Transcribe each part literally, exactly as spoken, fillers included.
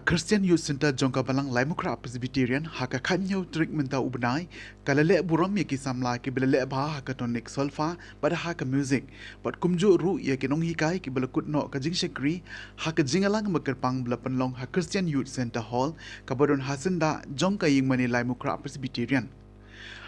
Christian Youth Centre jong ka Balang Laitumkhrah Presbyterian ha ka khathynñiew tarik mynta u bnai ka la leh burom ïa ki samla kiba la leh bha ha ka tonic solfa bad ha ka music, bad kumjuh ruh ïa ki nonghikai kiba la kut noh ka jingshakri ha ka jingïalang ba kyrpang ba la pynlong ha Christian Youth Centre Hall kaba don ha syndah jong ka Ïingmane Laitumkhrah Presbyterian.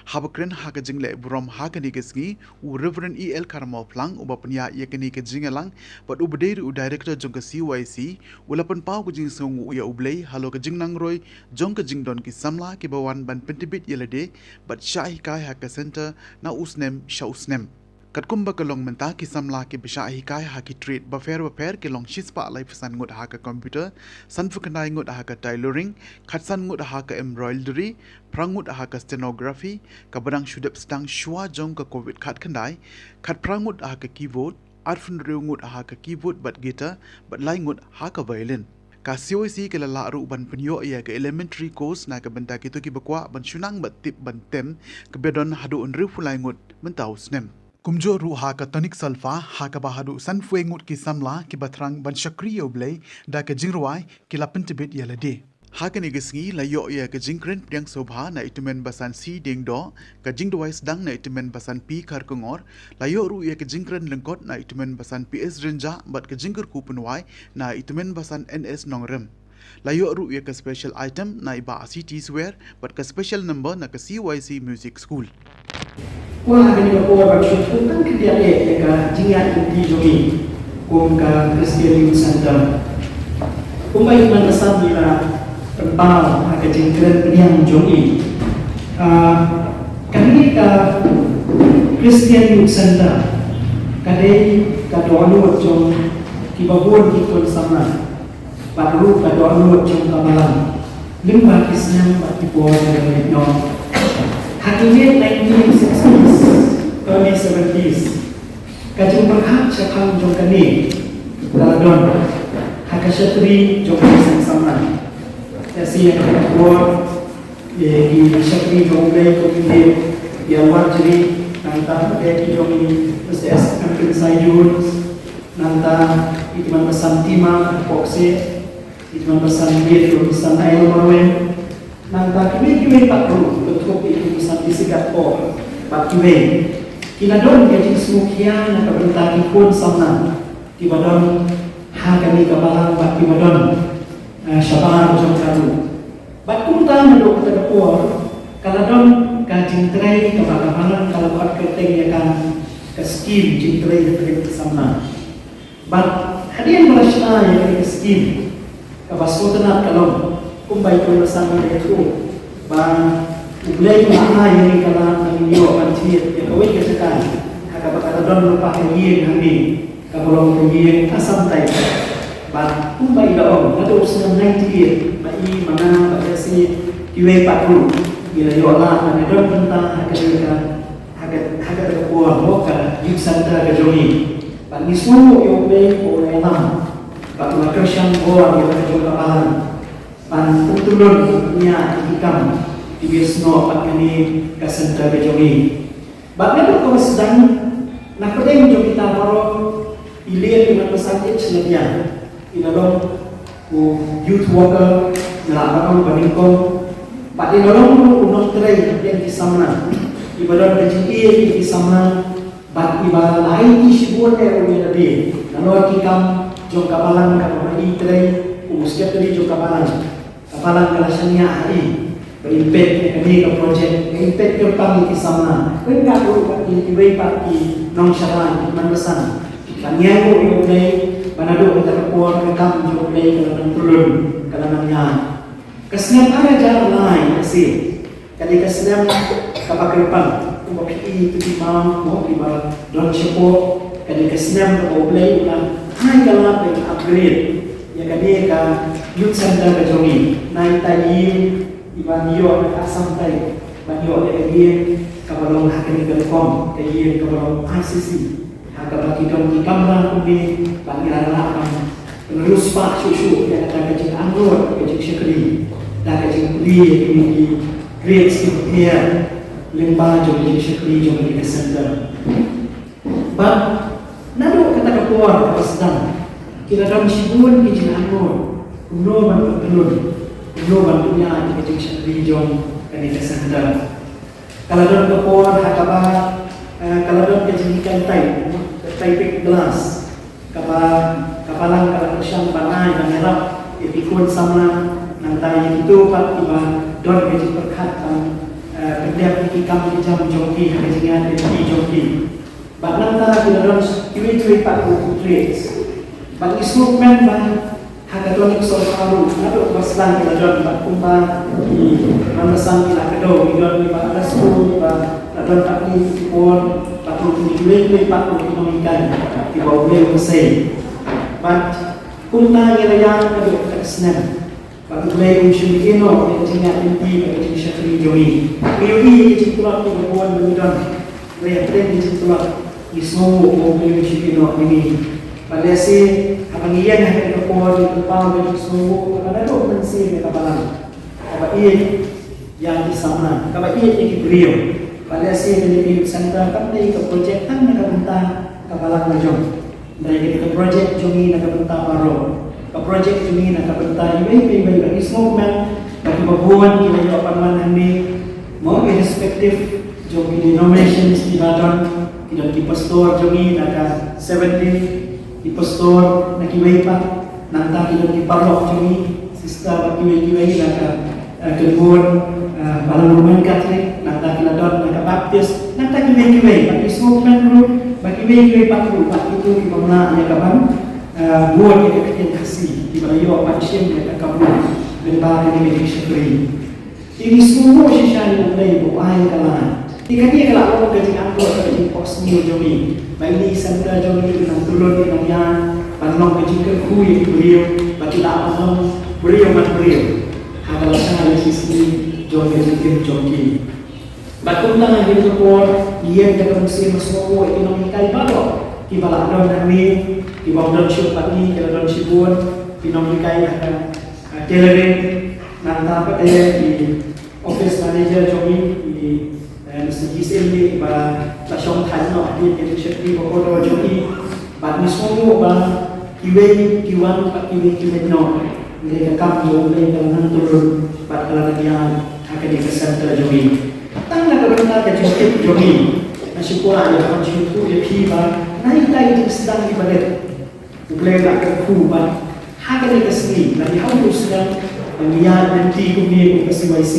Haba kren ha ka jingleh burom ha kane ka sngi, u Reverend E L Kharmawphlang, uba pynïaid ïa kane ka jingïalang bad uba dei ruh u Director jong ka C Y C, u la pynpaw ka jingsngewnguh ïa U Blei halor ka jingnangroi jong ka jingdon ki samla kiba wan ban pyntbit ïa lade bad shah hikai ha ka centre na u snem sha u snem. Katkum ba ka long mynta, ki samla kiba shah hikai ha ki trade bapher bapher ki long shispah laiphew san ngut ha ka computer, sanphew khyndai ngut ha ka tailoring, khatsan ngut ha ka embroidery, phra ngut ha ka stenography, kaba dang shu dep sdang shuwa jong ka Covid khatkhyndai, khatphra ngut ha ka keyboard, arphew hynriew ngut ha ka keyboard bad guitar, bad lai ngut ha ka violin. Ka C Y C ka la lah ruh ban pynïoh ïa ka elementary course na ka bynta kito kiba kwah ban shu nang bad tip ban tem, kaba don haduh hynriewphew lai ngut mynta u snem. Kumjuh ruh ha ka tonic solfa, ha kaba haduh sanphew ngut ki samla kiba thrang ban shakri ïa U Blei da ka jingrwai ki la pyntbit ïa lade. Ha kane ka sngi la ïoh ïa ka jingkren pdiang sngewbha na i Tymmen Basan C Diengdoh, ka jingduwai sdang na i Tymmen Basan P Kharkongor, la ïoh ruh ïa ka jingkren lyngkot na i Tymmen Basan P S Rynjah bad ka jingkyrkhu pynwai na i Tymmen Basan N S Nongrim. La ïoh ruh ïa ka special item na i Bah C T Swer bad ka special number na ka C Y C Music School. Kwah ha kane ka por ban shu ong tang khyndiat ïa ka jingïaid lynti jong ngi kum ka Christian Youth Centre. Kumba i Tymmen Basan i la pynpaw ha ka jingkren pdiang jong i, ah, kane ka Christian Youth Centre ka dei ka dohnud jong kiba bun ki khun samla. Bad ruh ka dohnud jong ka balang lyngba ki snem bad ki por kiba la leit noh. Ha ki late nineteen sixties, early seventies, ka jingpyrkhat shaphang jong kane ka la don ha ka shatri jong ka seng samla. Te sien ha ka por, eh, ki shakri jong U Blei ki dei ïa Warjri, nangta ki jong i S S Saiyun, nangta i Tymmen Basan Tima Pokse, i Tymmen Basan Bit, i Tymmen Basan Ail Marwei, nangta kiwei kiwei pat ruh, kynthup i Tymmen Basan Isigat Por bad kiwei. Ki la don ka jingsngewkhia na ka bynta ki khun samla kiba don ha kane ka balang bad kiba don, eh, shabar jong ka ruh. Bad kumta naduh kata ka por ka la don ka jingtrei kaba ka balang ka la khot kyrteng ïa ka, ka skim jingtrei ha ka samla. Bad hadien ba la shna ïa ka skim, kaba sngewtynnat ka long kumba i Tymmen Basan i la ïathuh ba U Blei u la ai ïa ngi ka lad ba ngin ïoh ban thied ïa kawei ka jaka ha kaba ka la don lypa ka ïing hangne, kaba long ka ïing Assam Type. Bad kumba i la ong, naduh u snem ninety-eight ba i, ma nga, Bah Jesse, kiwei pat ruh ngi la ïoh lad ban ïadon bynta ha kane ka, ha ka, ha kata ka por, mo, ka Youth Centre ka jong ngi. Bad ngi sngewnguh ïa U Blei ba u la ïalam bad u la kyrshan bor ïa ka jong ka balang ban pyntylun, ban pynïaid ïa ki kam kiba ïasnoh bad kane ka centre ka jong ngi. Bad naduh kaba sdang, na pdeng jong kita baroh, i Lian Tymmen Basan H Ladiah i la long u youth worker na Laitumkhrah ba nyngkong. Bad i la long ruh u nongtrei hapdeng ki samla, iba don ka jingïeit ïa ki samla. Bad iba la aiti shibun eh ruh ïa lade nalor ki kam jong ka balang, kaba ma i trei kum u secretary jong ka balang. Ka balang ka la shaniah ha i ba in peit ïa kane ka project, ba in peit kyrpang ïa ki samla, ryngkat ruh bad kiwei pat ki nongshakri, ki nongbasan, ban ïainguh ïa U Blei ba naduh kata ka por ka kam jong U Blei ka la nang pyllun, ka la nang ïaid. Ka snem ar hajar lai, ka sien, ka dei ka snem kaba kyrpang, kumba phi i, to ki mawng, mo, kiba don shapoh. Ka dei ka snem kaba U Blei u la ai ka lad ban upgrade ïa kane ka youth centre ka jong ngi na ita i ïing iba ngi ïoh na ka Assam Type, ban ïoh ïa ka ïing kaba long ha kane ka rukom, ka ïing kaba long R C C, ha kaba ki don ki kamra kumne, ban ïa lah ban riewspah shuh shuh ïa kata ka jinganrot ka jingshakri da ka jingplie ïa kine ki trades kiba pher lyngba jong ka jingshakri jong kane ka centre. Bad naduh kata ka por kaba sdang, ki la don shibun ki jinganrot Kumno ban pynlong, kumno ban pynïaid ïa ka jingshakri jong kane ka center. Ka la don ka por ha kaba, eh, ka la don ka jinghikai type, ka typing class, kaba, ka balang ka la kyrshan ban ai ban ïarap ïa ki khun samla, nangta ïa kito pat kiba don ka jingpyrkhat ban, eh, pyndep ïa ki kam ki jam jong ki ha ka jingïaid lynti jong ki. Bad nangta ki la don kiwei kiwei pat ki trades. Bad ngi sngewkmen ba ha ka tonic solfa ruh, naduh ba sdang ki la don, bad kumba ki man la san ki la kdew, ki don kiba underscore, kiba la don pat ki por, bad ruh kiwei kiwei pat ki nonghikai kiba U Blei u la sei. Bad kumta ngi la ïaid naduh kata ka snem. Bad U Blei un shim ïehnoh ïa ka jingïaid lynti bad ka jingshakri jong ngi. Ngi ïohi ïa ka jingtlot kaba bun ba ngi don. Hynrei hapdeng ka jingtlot ngi sngewnguh ba U Blei un shim ïehnoh ïa ngi. Bad lehse haba ngi ïeng ha kane ka por ngi pynpaw ka jingsngewnguh kaba naduh mynsiem ïa ka balang, kaba ïeit ïa ki samla, kaba ïeit ïa ki briew. Bad lehse kane ka youth center kam dei ka project tang na ka bynta ka balang la jong. Hynrei ka project jong ngi na ka bynta baroh. Ka project jong ngi na ka bynta iwei pa iwei. Bad ngi sngewkmen ba kiba bun ki la ïoh ban wan hangne, mo, irrespective jong ki denominations kiba don. Ki don ki pastor jong ngi na ka Seventh Day, ki pastor na kiwei pat, nangta ki don ki parok jong ngi, sister bad kiwei kiwei na ka, eh, Kynhun, eh, Balang Roman Catholic, nangta ki la don na ka Baptist, nangta kiwei kiwei, bad ngi sngewkmen ruh ba kiwei kiwei pat ruh bad kito kiba mlah ïa ka ban, eh, bud ïa ka ktien Khasi, kiba la ïoh ban shim ïa ka kabu lyngba kane ka jingshakri. Te ngi sngewbha shisha ïa U Blei ba u ai ka lad. Te kane ka la long ka jingangnud, ka jingphohsniew jong ngi ba ine i center jong ngi i nang tlot, i nang ïaid ban long ka jingkyrkhu ïa ki briew ba ki lah ban long briew man briew ha ka lashai shisngi jong ka jingim jong ki. Bad kumta ha kane ka por ngi ïeng da ka mynsiem sngewbha ïa ki nonghikai baroh kiba la don hangne, ki bym don shuh pat ngi, ki la don shibun ki nonghikai ha ka, ha tailoring, nangta pat ïa ki office manager jong ngi, i, eh, Mister Giselle, ba la shong thait noh hadien ka jingshakri ba kordor jong ngi. Bad ngi sngewbha ba kiwei ki wan bad kiwei ki leit noh. Ngi leh ka kam jong U Blei ka la nang turun bad ka la nang ïaid ha kane ka center jong ngi. Tang na ka bynta ka jingtip jong ngi, nga shu kwah ïa ban sngewthuh ïa phi ba na ita i jingsdang iba dep U Blei u la kyrkhu bad ha kane ka sngi, lane ha u snem ba ngi ïaid lynti kumne kum ka C Y C,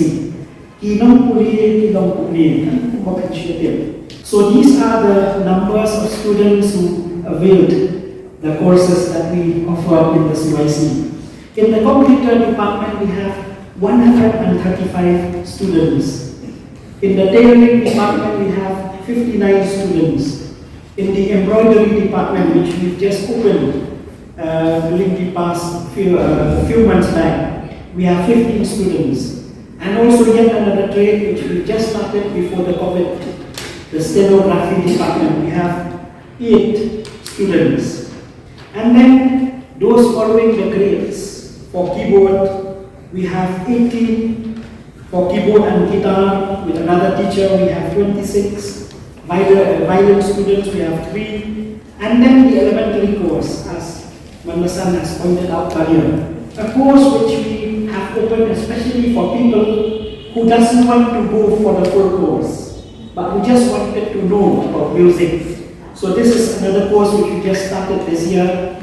ki nongpule ki long kumne, kan kum ba phin shu tip. So these are the numbers of students who availed the courses that we offer in the C Y C. In the computer department, we have one hundred and thirty-five students. In the tailoring department, we have fifty-nine students. In the embroidery department, which we've just opened, uh, during the past few, uh, few months back, we have fifteen students. And also yet another trade which we just started before the COVID, the stenography department, we have eight students. And then those following the grades, for keyboard, we have eighteen. For keyboard and guitar, with another teacher, we have twenty-six. Viol-, uh, violin students, we have three. And then the elementary course, as Manmasan has pointed out earlier. A course which we have opened especially for people who doesn't want to go for the full course, but who just wanted to know about music. So this is another course which we just started this year.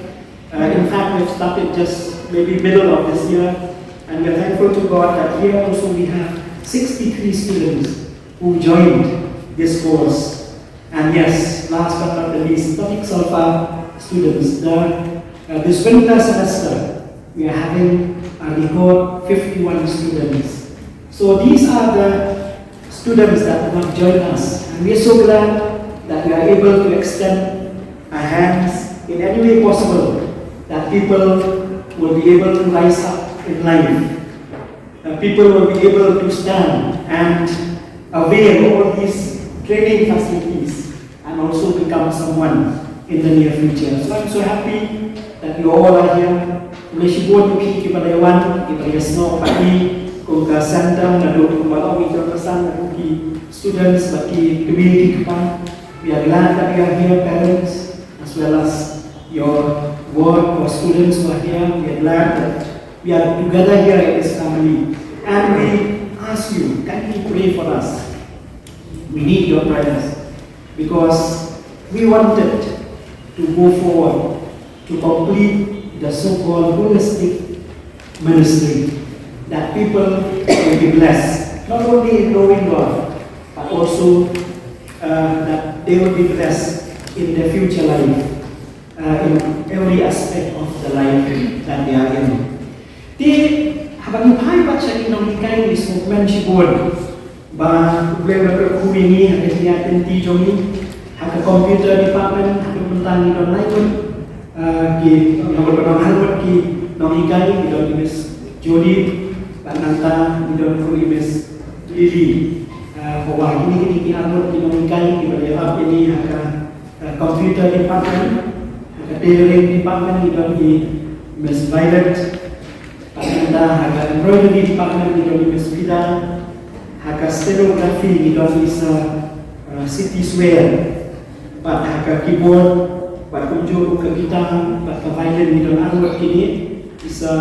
Uh, in fact, we've started just maybe middle of this year, and we're thankful to God that here also we have sixty-three students who joined this course. And yes, last but not the least, tonic solfa students. The, uh, this winter semester, we are having a record fifty-one students. So these are the students that have joined us. And we are so glad that we are able to extend our hands in any way possible that people will be able to rise up in life. Uh, people will be able to stand and avail all these training facilities and also become someone in the near future. So I'm so happy that you all are here. Khublei shibun ïa phi kiba la wan, kiba la snoh pat ïa kum ka center, naduh kumba la ong i John Hassan, naduh ki students bad ki community kpa. We are glad that you are here, parents, as well as your ward or students who are here. We are glad that We are together here in this family, and we ask you, kindly pray for us. We need your prayers because we wanted to go forward to complete the so-called holistic ministry, that people will be blessed, not only in Rohingya, but also uh, that they will be blessed in their future life, uh, in every aspect of the life that they are in. Te haba ngi phai pat sha ki nonghikai, ngi sngewkmen shibun ba U Blei u la kyrkhu ïa ngi ha ka jingïaid lynti jong ngi, ha ka computer department, haduh mynta ngi don lai ngut, ah, ki, ngi don ar ngut ki nonghikai, ngi don i Miss Jody, bad nangta ngi don ruh i Miss Lily, ah, Pawai. Kine, kine ki ar ngut ki nonghikai kiba ïarap ïa ngi ha ka, ah, computer department, ha ka tailoring department ngi don i Miss Violet, bad nangta ha ka embroidery department ngi don i Miss Vida, ha ka stenography ngi don i Sir, uh, Siti Swer, bad ha ka keyboard, bad kumjuh ruh ka guitar bad ka violin ngi don ar ngut kine, i Sir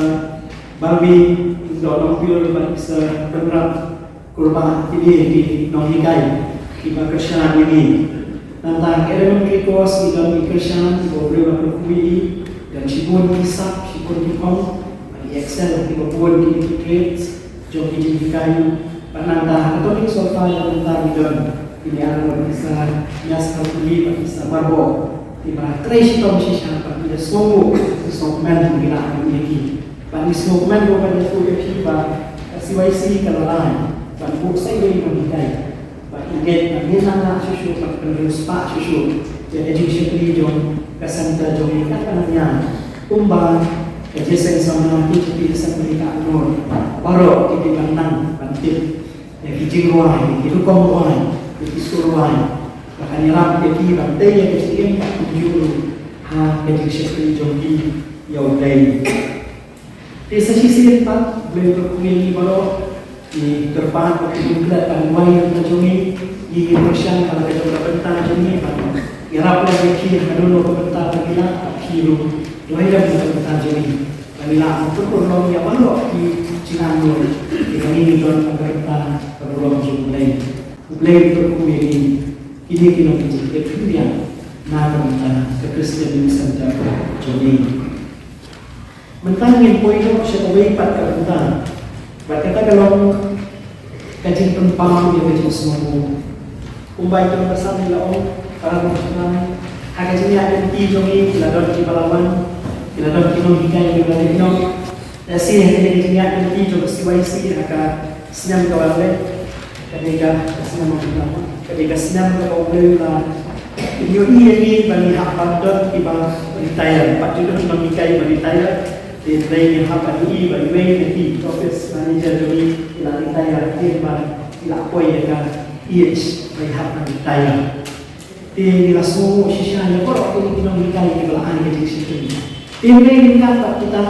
Balmi Dr. Longpure bad i Sir Conrad Kurbah. Kine ki nonghikai kiba kyrshan ïa ngi. Nangta ha ka elementary course ngi don i Kyrshan, iba U Blei u la kyrkhu ïa i, don shibun ki sap, shibun ki kong, bad i excel ha kiba bun ki, ki grades jong ki jinghikai. Bad nangta ha ka tonic solfa nangta ngi don kine ar ngut, i Sir Nias Kharkuli bad i Sir Marbok, kiba trei shitom shisha bad ngi da sngewbha, sngewkmen ngi la ïa ki. Bad ngi sngewkmen ruh ban ïathuh ïa phi ba ka C Y C ka la rai ban buh sa iwei i nonghikai ba ngeit ba ngin nang lah shuh shuh bad pynriewspah shuh shuh ïa ka jingshakri jong ka center jong ngi katba nang ïa, kumba ka Jingïaseng Samla, ki Japi Assembly ka Arnor, baroh ki dei ban nang ban tip ïa ki jingrwai, ïa ki rukom rwai, ïa ki sur rwai, ba kan ïarap ïa ki ban tei ïa ka jingim bad kumjuh ruh ha ka jingshakri jong ki ïa U Blei. Te sa shisien pat, U Blei u kyrkhu ïa ngi baroh, ngi kyrpad ba ki jingklet ban duwai ïa ka jong ngi, ngi, ngi pyrshang ba la ka jong ka bynta jong ngi ban ïarap lem ïa ki ha kano kano ka bynta ba ngi lah, ba ki ruh duwai lem ïa ka bynta jong ngi. Ba ngi lah ban pynurlong ïa baroh ki jingangnud, ïa kane ngi don ka bynta ka burom jong U Blei. U Blei u kyrkhu ïa ngi, kine ki long ki jingtip khyndiat na ka bynta ka Christian Youth Center jong ngi. Mynta ngin poi noh sha kawei pat ka bynta. Bad kata ka long ka jingpynpaw ïa ka jingsngewnguh. Kumba i Trai Blessing i la ong, para nongshakri, ha ka jingïaid lynti jong ngi, ki la don kiba la wan, ki la don ki nonghikai kiba la leit noh. Lehse ha ka jingïaid lynti jong ka C Y C ha ka snem kaba la leit, ka dei ka snem, ka dei ka snem kaba U Blei u la ïohi ïa ngi ba ngi hap ban don kiba retire, bad jong ki nonghikai ba retire. Te U Blei ngi hap ban ïohi ba iwei na ki office manager jong ngi i la retire, hadien ba i la poi ïa ka age ba i hap ban retire. Te ngi la sngewnguh shisha ïa baroh kine ki nonghikai kiba la ai ka jingshakri. Te U Blei ngi ïa bad kita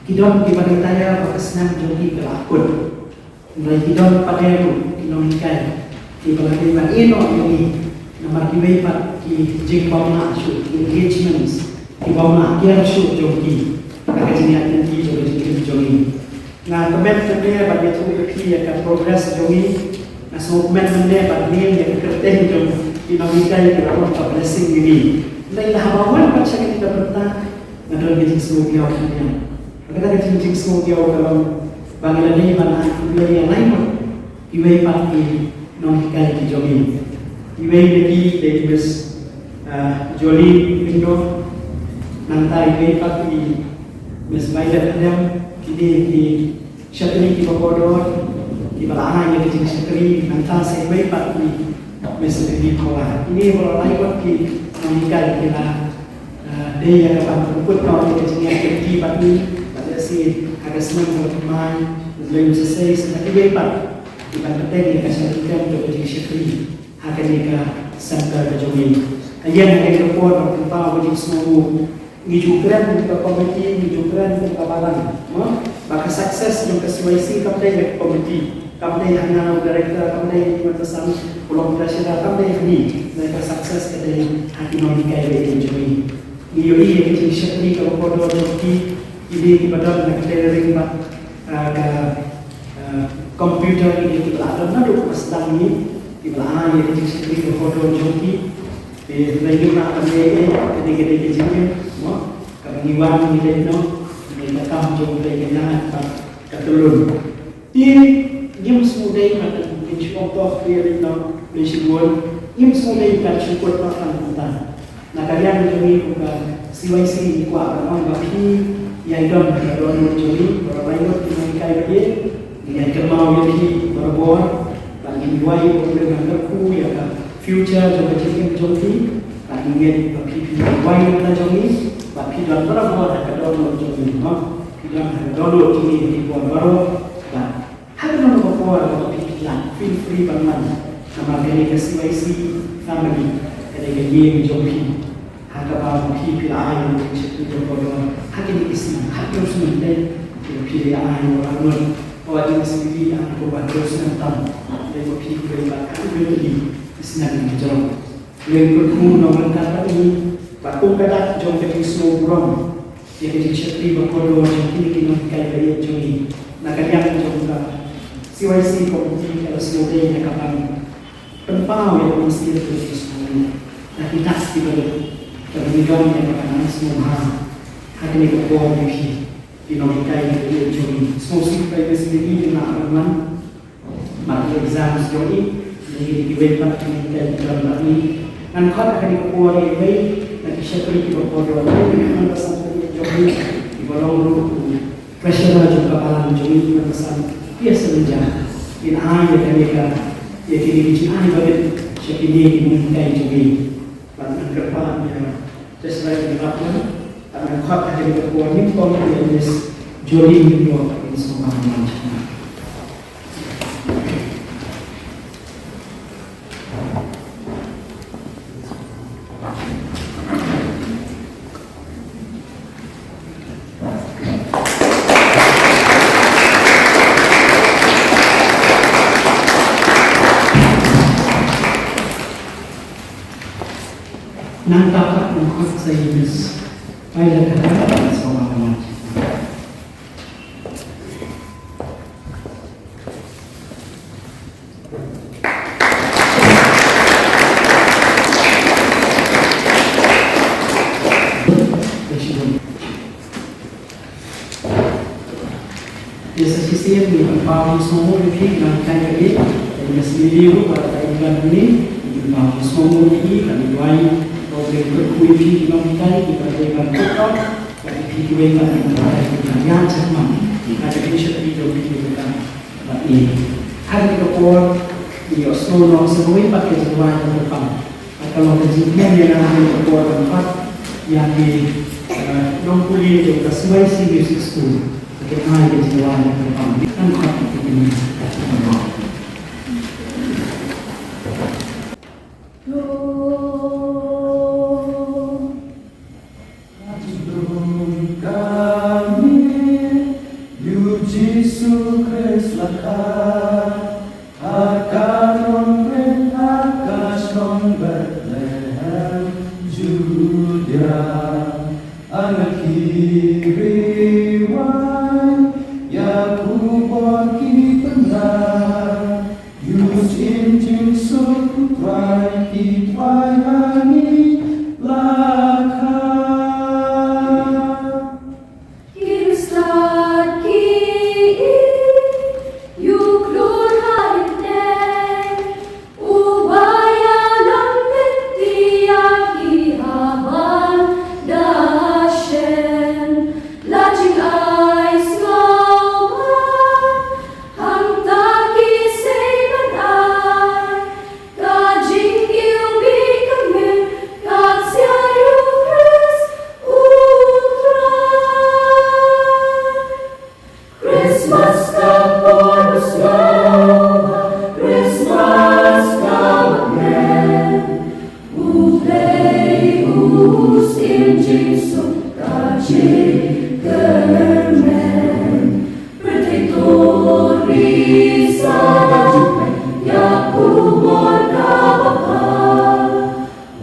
ki don kiba retire ba ka snem jong ki ka la kut. Hynrei ki don pat de ruh ki nonghikai kiba la dei ban ïehnoh ïa ngi namar kiwei pat ki jingbym lah shuh, ki engagements kibym lah kiar shuh jong ki ha ka jingïaid lynti jong ka jingim jong ngi. Nga kmen kmen ban ïathuh ïa phi ïa ka progress jong ngi. Nga sngewkmen mynne ban ïa ka kyrteng jong ki nonghikai kiba long ka blessing ïa ngi. Hynrei lada haba wan pat sha kane ka bynta nga don ka jingsngewdiaw khyndiat. Kata ka jing, jingsngewdiaw ka long ba ngi la dei ban ai khublei ïa lai ngut kiwei pat ki nonghikai ki jong ngi. Iwei na ki dei Miss, ah, Jolly Myndon, nangta iwei pat i Miss Violet Hadem, kine ki shakri kiba kordor kiba la ai ïa ka jingshakri, nangta sa iwei pat i Miss Lily Khawai. Kine baroh lai ngut ki nonghikai ki la Ah, dei ïa ka ban pynkut noh ïa ka jingïaid lynti bad ngi, bad lehse ha ka snem kaba thymmai, U Blei un sa sei sa da kiwei pat ki ban bteng ïa ka sha ka jingshakri ha kane ka center ka jong ngi. Ka ïeng ha kane ka por ban pynpaw ka jingsngewnguh. Ngi ju kren kum ka committee, ngi ju kren kum ka balang, mo? Ba ka success jong ka C Y C kam dei ha ka committee. Kam dei ha nga u director, kam dei ha i Mat Basang u long treasurer, kam dei ha ngi. Hynrei ka success ka dei ha ki nonghikai ba ïeit jong ngi. Ngi ïohi ïa ka jingshakri kaba kordor jong ki, Kine kiba don na ka tailoring bad, ah, ka, ah, computer, kine kiba la don naduh ba sdang ïa ki, kiba la ai ïa ka jingshakri ka kordor jong ki. Te hynrei ngim lah ban leh ei, kane ka dei ka jingim, mo. Kaba ngi wan ngi leh noh, kane ka kam jong U Blei ka ïaid bad ka tyllun. Te ngim sngewdei ba kan kin shu ong toh, ïa lei noh, lei shibun. Ngim sngewdei ba kan shu kut noh tang kumta. Na ka liang jong ngi kum ka C Y C ngi kwah ban ong ba phi ïai don ha ka dohnud jong ngi, baroh laingut ki nonghikai ba ïeit. Ngi ïai kynmaw ïa phi barabor. Bad ngin duwai ba U Blei un kyrkhu ïa ka future jong ka jingim jong phi. Bad ngi ngeit ba phi, phi duwai na ka jong ngi. Bad phi don barabor ha ka dohnud jong ngi, mo. Phi don ha ka dohnud jong ngi ha ki por baroh. Bad ha kano kano ka por ba phi, phi lah, feel free ban wan. Namar kane ka C Y C family ka dei ka ïing jong phi. Ha kaba phi, phi la ai ïa ka jingshakri jong ka kordor ha kine ki snem, ha kine ki snem te, phi, phi la ai ïa ka kordor. Ka wan jingshakri ha kaba kine ki snem tam. Dei ba phi, phi la ai ha kine ki snem ki jong. Lei kyrkhu nongryngkat bad ngi, bad kum ka dak jong ka jingsngew burom ïa ka jingshakri ba kordor jong kine ki nonghikai ba ïeit jong ngi, na ka liang jong ka C Y C committee ka la sngewdei ïa ka ban pynpaw ïa ka mynsiem ka jingsngew, na ki dak kiba rit, kaba ngi don ïa ka ban sngewbha ha kane ka por ïa phi. Ki nonghikai ba ïeit jong ngi, sngewsih ba ïa ka sngi ngi lah ban wan. Bad ki exams jong ngi, ngi, ngi weng bad ki nonghikai ki don bad ngi. Ngan khot ha kane ka por ïa iwei na ki shakri kiba kordor, ngan ïa ki nongsan jong ngi, kiba long ruh u treasurer jong ka balang jong ngi, ngan ïa san ïa sa lynja. Kin ai ïa kane ka, ïa kine ki jingai ba rit sha kine ki nonghikai jong ngi. Bad ngan kyrpad ïa Just like the last one, bad ngan khot ha kane ka por nyngkong ïa Miss Jolene Lyngdoh, Miss Mawbang Manchester. Nangta pat ngan khot sa ïa Miss Violet Khatar, Miss Mawbang Manchester. Ïa sa shisien ngi pynpaw jingsngewnguh ïa phi ki nonghikai ba ïeit. Ïa ka sngi ruh bad ka imlang hangne ngi pynpaw jingsngewnguh ïa phi, bad ngi duwai ba U Blei un kyrkhu ïa phi ki nonghikai kiba dei ban kut noh, bad ïa phi kiwei pat ki nonghikai kiba ïaid shakhmat ha ka jingshakri jong phi ïa ka. Bad ngi ha kane ka por ngi ïohsngew noh sa kawei pat ka jingduwai kaba kyrpang. Bad ka long ka jingkmen ïa nga ha kane ka por ban khot ïa ki, eh, nongpule jong ka C Y C Music School. Ka kin ai ka jingduwai kaba kyrpang. Ngan khot ïa ki, ïa ki. Kane, ïa u Jisu Khrist la kha ha ka nongpynim ha ka shnong Bethlehem Judia. Ha la ki riewaiñ ïa khubor ki pynbna. Ïa u Syiem jingsuk U Trai, ki trai ha ngi la kha. Ki riewstad ki ïeit, ïa u khlur ha ïing, uba ïalam lynti ïa ki haban da shen. La jingai sngewbha hangta ki sei ban ai ka jingiwbih kyrmen kat sia ïa u Khrist U Trai. Christmas ka por ba sngewbha, Christmas ka bym kmen. U Blei u Syiem jingsuk ka jingkyrmen. Pyrthei to ri sa ïa khubor kaba bha.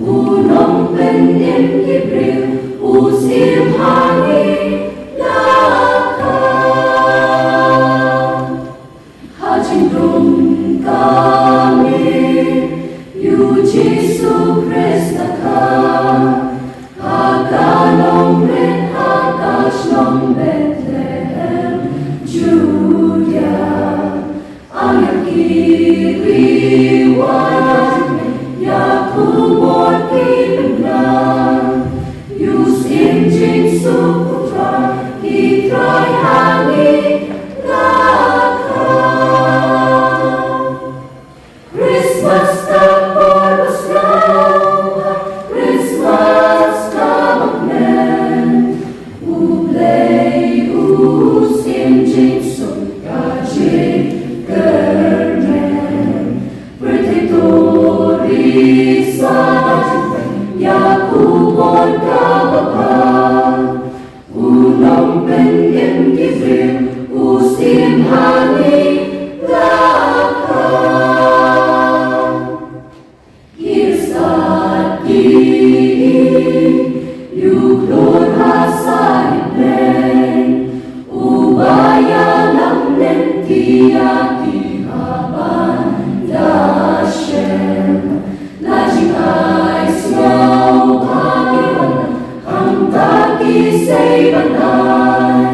U Nongpynim ki briew, u Syiem ha ngi la U bor ka bapha, u nongpynim ki briew, u siem ha ngi la kha. Ki stad ki ïing, ïa u khlur ha saiñ bneng, uba ïalam lynti ïa ki ha ban da shem. La jingai sngewbha ki wan, hangta ki sei ban ai.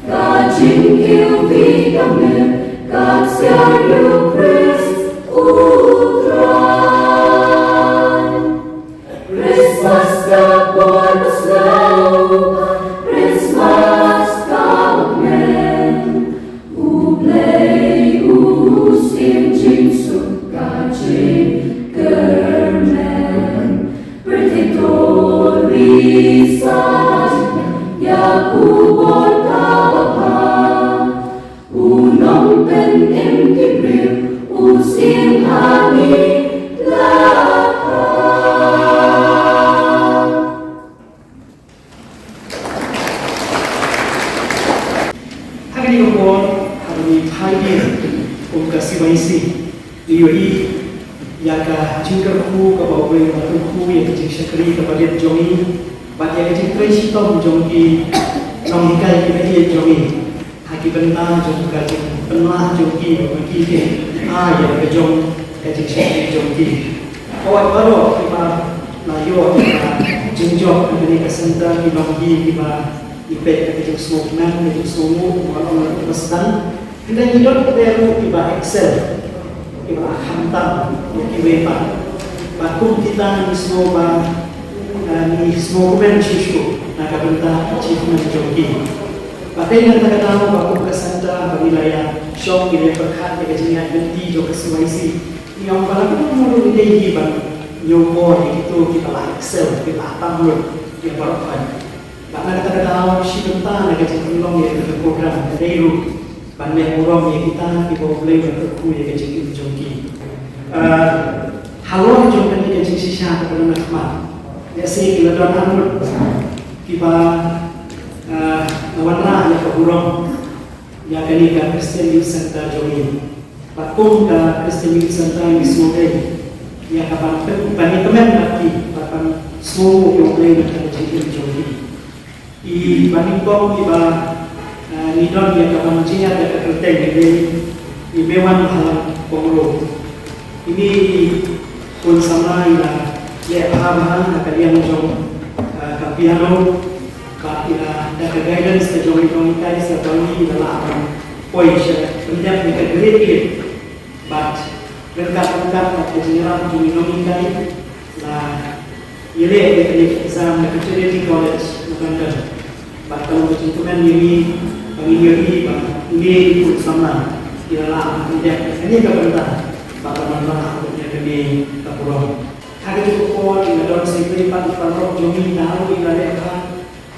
Ka jingkiew bad ka mir, ka ksiar ïa u Khrist u Trai. Christmas ka por ba sngewbha, Christmas ka ba kmen. U Blei u siem jingsuk ka jingkyrmen. Pyrthei to ri sa ïa u bor ka bapha. U nongpynim ki briew, u siem ha ngi la kha. Ha kane ka por, ha kane ka por, kum ka C Y C, ngi ïohi ïa ka jingkyrkhu kaba U Blei u la kyrkhu ïa ka jingshakri kaba rit jong ngi, bad ïa ka jingtrei shitom jong ki nonghikai kiba ïeit jong ngi. Ha ki bynta jong ka jingpynlah jong ki, ba ki, ki ai ïa ka jong ka jingshakri jong ki. Kawei baroh kiba la ïoh ïa ka jingjop ha kane ka center, ki long ki kiba ïa peit ka jingsngewkmen, ka jingsngewnguh, ba long kiba sdang. Hynrei ngi don kiba ruh kiba excel, kiba la khamtam ïa kiwei pat. Bad kum kita ngi sngew ba, eh, ngi sngewkmen shuh shuh na ka bynta achievement jong ki. Bad dei na kata ka daw ba kum ka center ba ngi la ïa shong, ngi la ïa pyrkhat ïa ka jingïaid lynti jong ka C Y C. Ngi ong ba la ka mut ngi dei hi ban ñiewkor ïa kito kiba la excel, kiba la tam lut ïa baroh pat. Bad na kata ka daw shi bynta na ka jingpynlong ïa kata ka program ka dei ruh ban leh burom ïa kita kiba U Blei u la kyrkhu ïa ka jingim jong ki. Ah, halor jong kane ka jingshisha kaba la khmat, lehse ki la don arngut kiba, ah, la wanrah ïa ka burom ïa kane ka Christian Youth Center jong ngi. Bad kum ka Christian Youth Center ngi sngewdei ïa ka ban pyn-, ban ïakmen bad ki, bad ban sngewnguh ïa U Blei na ka jingim jong ki. I ba nyngkong iba, eh, ngi don ïa ka ban jingïaid ïa ka kyrteng, i dei i Mewan Bhalang Pyngrope. Ine i khun samla i la leh bha bha ha ka liang jong, eh, ka piano, bad i la, da ka guidance ka jong i nonghikai sa, ba i la lah ban poi sha pyndep ïa ka grade eight. Bad ryngkat ryngkat bad ka jingïarap jong i nonghikai, la ïaleh ïa kane ka exam na ka Trinity College na London. Bad ka long ka jingkmen ïa ngi ba ngin ïohi ba ine i khun samla i la lah ban pyndep ïa kane ka bynta bad ban wanrah ïa kane ka burom. Ha kane ka por i la don sa kawei pat i paralok jong ngi, ïa u i la leh bha.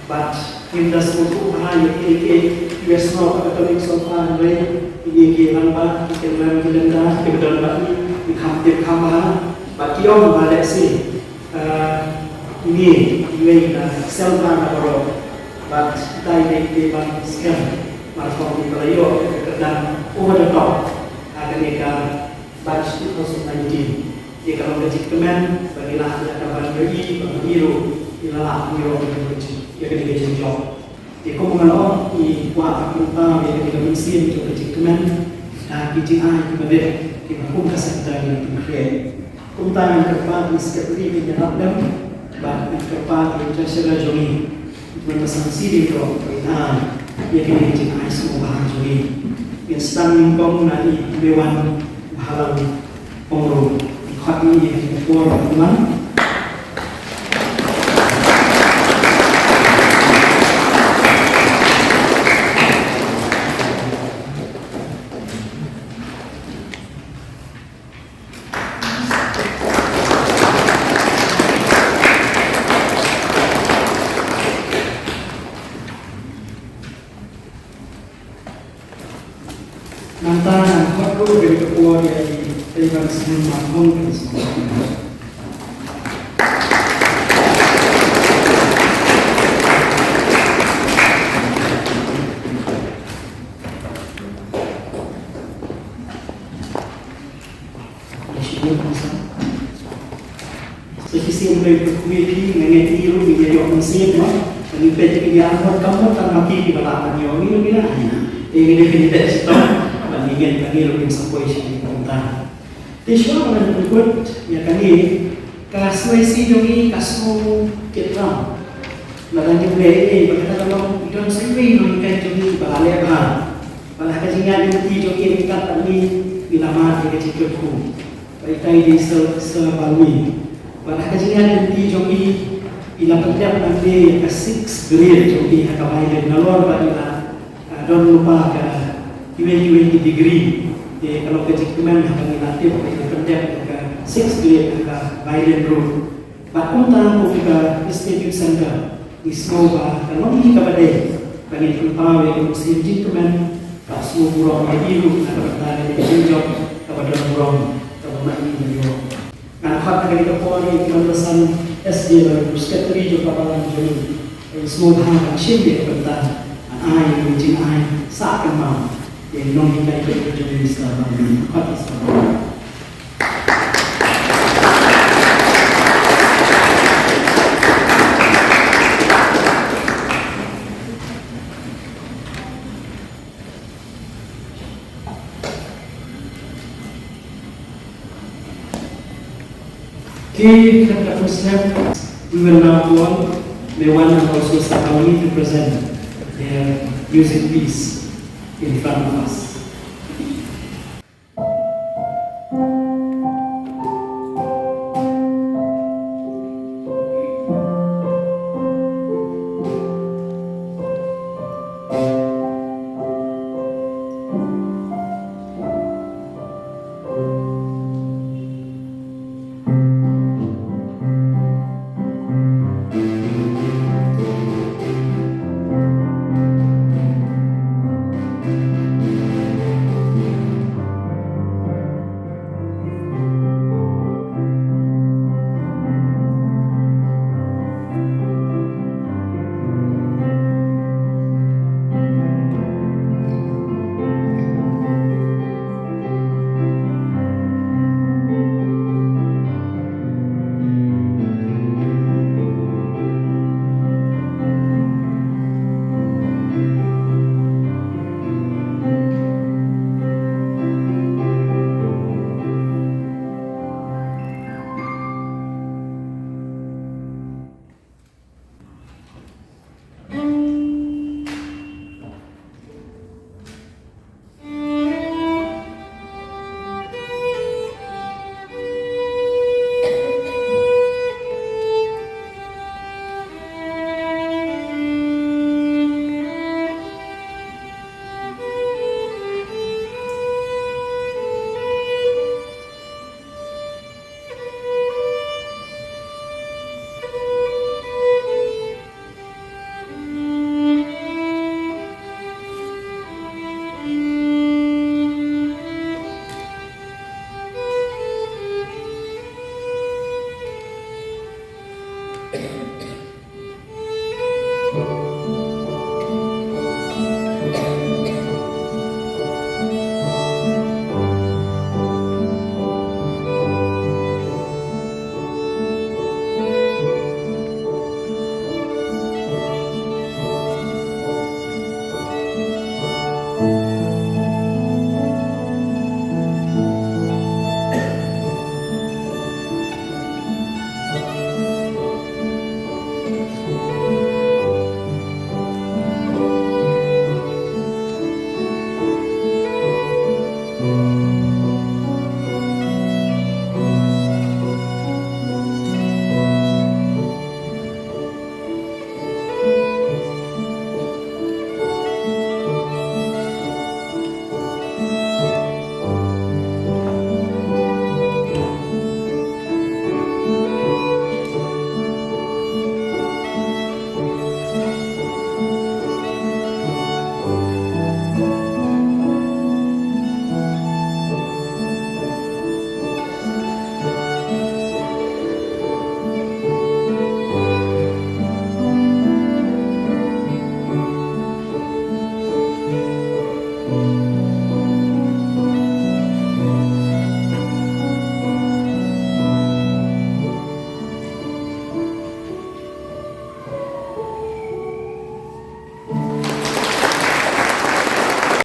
Bad ngim da sngewthuh bha ïa kiei kiei, U S no ka Catholic Solfa, hynrei ine ki rangbah, ki Kynrad, ki Lynda, kiba don bad ngi, ki kham tip kham bha. Bad ki ong ba lehse, eh, ine iwei na excel bha na baroh. Bad kita i dei ban skhem markhong kiba la ïoh ïa ka kyrdan over the top ha kane ka batch two thousand nineteen. Ïa ka long ka jingkmen ba ngi lah ïa ka ban ïohi ba ngi ruh ngi la lah ban ïoh ïa ka jing, ïa ka jing, ïa ka jingjop. Ïa kum nga la ong, ngi kwah ban pynpaw ïa ka jingkmen jong ka jingkmen da ki jingai kiba dei kiba kum ka center ngi la pynkhreh. Kumta ngan kyrpad ïa u Secretary ban ïarap lem bad ngan kyrpad ïa u Treasurer jong ngi. Ngan sa sngewsih ïa u, ïa kine ki jingai sngewbha jong ngi. Ngin sdang nyngkong na i Mewan Bhalang Pyngrope. Khot ïa i por Mewan. Nangta ngan khot ruh ïa ka por ïa i Reverend Sniang Markhong. Kan sngewbha. Kumne phi, nga ngeit ngi ruh ngi ïoh mynsiem, mo. Ngi peit ki ïa, mut ka mut tang ma ki kiba lah ban ïoh, ngi ruh ngi lah. Te ngi dei ngi dei shitom ban ngi ngeit ba ngi ruh ngin sa poi sha ki kumta. Te shuwa ba ngan pynkut ïa kane, ka S Y C jong ngi ka sngew kit ram. Lada ngi leh ei ei ba kata ka long, i don sa iwei i nonghikai jong ngi ba la leh bha. Bad ha ka jingïaid lynti jong ngi ryngkat bad ngi, ngi la mad ïa ka jingkyrkhu. Bad ita i dei Sir, Sir Balmi. Bad ha ka jingïaid lynti jong ngi, i la pyndep nangne ïa ka sixth grade jong ngi ha ka violin, nalor ba i la, ah, don lypa ka kiwei kiwei ki degree. Te ka long ka jingkmen haba ngi la tip ba i la pyndep ïa ka sixth grade ha ka violin ruh. Bad kumta kum ka Institute Center, ngi sngew ba ka long hi kaba dei ba ngin pynpaw ïa ka mynsiem jingkmen bad sngewburom ïa i ruh na ka bynta ka jingjop kaba don burom kaba ma i la ïoh. Ngan khot ha kane ka por ïa i Congressman S J Baru, Secretary jong ka balang jong ngi, ba in sngewbha ban shim ïa ka bynta ban ai ïa ka jingai sah kynmaw ïa i nonghikai jong ngi, Mister Baru. Khot Mister Baru. Ki khat ka step, we will now call Mewan and also Sarawi to present their music piece in front of us.